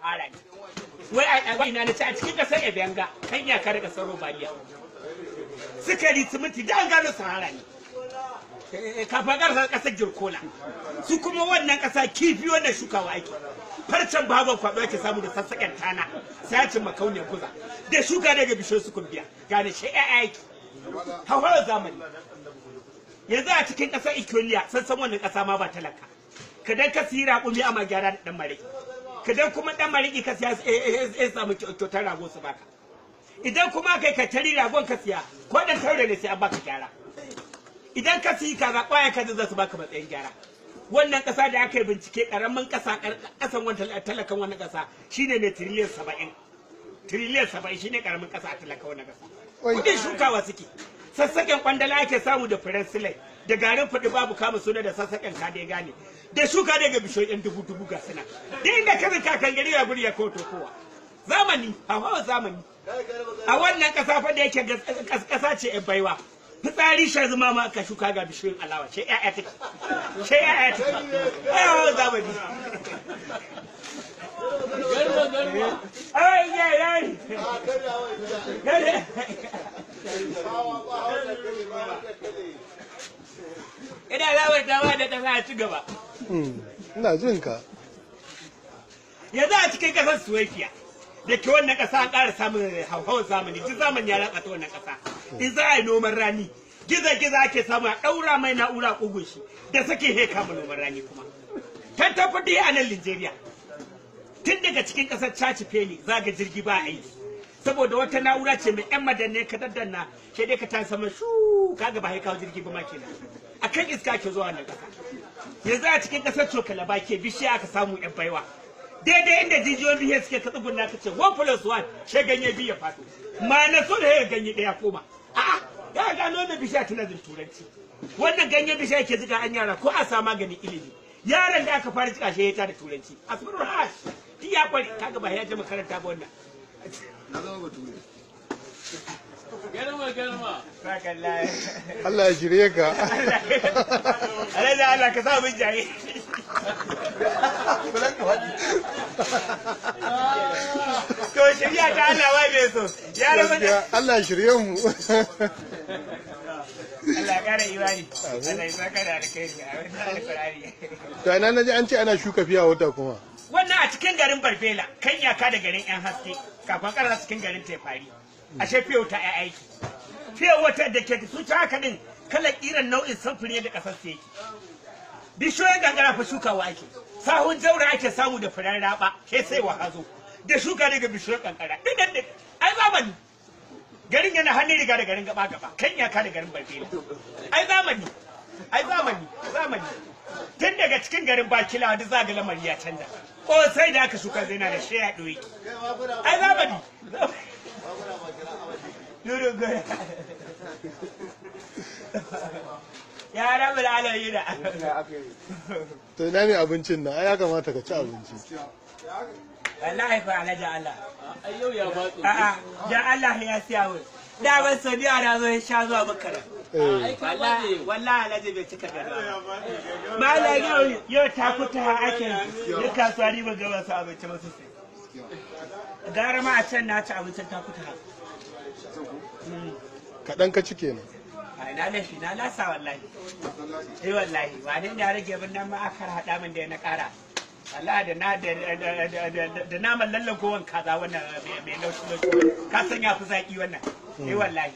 Sahara ne. Wai a ina na ce? A cikin ƙasar Ebenga, kan iyaka da ƙasar Romania. Sukari, siminti da an gano Sahara ne. Kafin ƙasar ƙasar Girkola. Su kuma wannan ƙasa kifi, wannan shukawa ake. Farcen baban kwaɗo ake samu da sassaƙen tana, sacin makauniyar kuza. Da shuka daga bishiyar su kumbiya. Gane shi ƴaƴa yake. Hauhawar zamani. Yanzu a cikin ƙasar Ethiopia san san wannan ƙasa ma ba talaka. Kadan ka siyi raƙumi ama gyara da ɗan mariki. Kadan kuma ɗan mariki ka siya, ya samu kyautar rago su baka. Idan kuma kai ka tari ragon ka siya, ko ɗan taure ne, sai an baka gyara. Idan ka siyi kaza, ƙwaya kaza za su baka matsayin gyara. Wannan ƙasa da aka yi bincike, ƙaramin ƙasa, ƙasan wannan talakan wannan ƙasa shine ne tiriliyan 70. Tiriliyan 70 shine ƙaramin ƙasa a talaka wannan ƙasa. Kudin shukawa suke. Sassaƙen kwandala ake samu da furen silai da garin faɗi babu kama suna da sassaƙen ka dai gane da shuka daga bishiyoyin yan dubu dubu ga suna duk inda ka zinka kan gari ya guri ya kawo kowa. Zamani, hawa zamani. A wannan ƙasa fa da yake ƙasa ce yan baiwa, fitsari sha zuma ma aka shuka, ga bishiyoyin alawa, sai ƴaƴa take, sai ƴaƴa take. Ai hawa zamani. Garba, garba. Ai ai ai ai. Ina labarta ba da ƙasa ci gaba. Ina jin ka. Yanzu a cikin ƙasar Suwaifiya da ke wannan ƙasa an ƙara samun hauhawar zamani, duk zamani ya ratsa ta wannan ƙasa. In za a yi noman rani, gizo gizo ake samu a ɗaura mai na'ura ƙugun shi da suke he kama noman rani. Kuma tantafaɗi a nan Nigeria, tun daga cikin ƙasar Caci Feli za ga jirgi ba aiki saboda wata na'ura ce mai yan madanne, ka daddanna sai dai ka ta sama shu, kaga ba sai kawo jirgi ba ma kenan, akan iska ke zuwa wannan ƙasa. Yanzu a cikin ƙasar Cokalaba ke bishiya aka samu yan baiwa, daidai inda jijiyoyin bishiyar suke, ka tsugunna ka ce 1 plus 1, sai ganye biyu ya faɗo ma na so da ya ganye ɗaya koma. A'a, ya gano wannan bishiya tana jin Turanci. Wannan ganyen bishiya ke jika an yara ko a sa maganin ilimi. Yaron da aka fara jika shi ya ta da Turanci asbirul hash duk ya kware, kaga ba ya je makaranta ba wannan. Na zama Bature. Garma, garma. Allah ya shirye ka. Alhaji, Allah ka sa mun jaye. Kulan ka faɗi. To shirya ta Allah wai bai so. Ya rabu da Gaskiya, Allah ya shirye mu. Allah ya kara imani. Allah ya saka da alkhairi. A wannan Alkur'ani. To ina naji an ce ana shuka fiya wata kuma? Wannan a cikin garin Barbela, kan iyaka da garin Yan Haske, kafin karasa cikin garin Tefari. Ashe fiye wata ya aiki. Fiye wata da ke su ta haka din kalar kiran nau'in samfuri da kasar su yake. Bishiyoyin gangara fa shukawa ake. Sahun jaura ake samu da furen raba, ke sai wa hazo. Da shuka daga bishiyoyin kankara. Duk da ai zamani. Garin yana hannun riga da garin gaba gaba, kan iyaka da garin Barbela. Ai zamani. Ai zamani, zamani. Tun daga cikin garin Bakila duk za ga lamari ya canza. Ko sai da aka shuka zai na da shi ya ɗoyi. Ai zamani. Nuru gora. Ya rabu da alayi da. To ina ne abincin nan? Ai ya kamata ka ci abinci. Wallahi fa Alhaji Allah. Ai yau ya matse. A'a, dan Allah ya siya wai. Da ban Saudiya na zo ya sha zuwa Bakara. Eh. Ai ka Wallahi, matse. wallahi Alhaji bai cika gado ba. Malam, yau yau ta kuta ake duk kasuwa, ni ban ga wasu abinci ba sosai. Gara ma a can na ci abincin ta kuta. Kaɗan ka ci kenan. Ai na laifi na lasa wallahi. Eh wallahi, wane ne ya rage min nan ma aka haɗa min da na ƙara. Wallahi da na da naman lallan gowan kaza wannan mai laushi laushi. Ka san ya fi zaƙi wannan. Eh wallahi.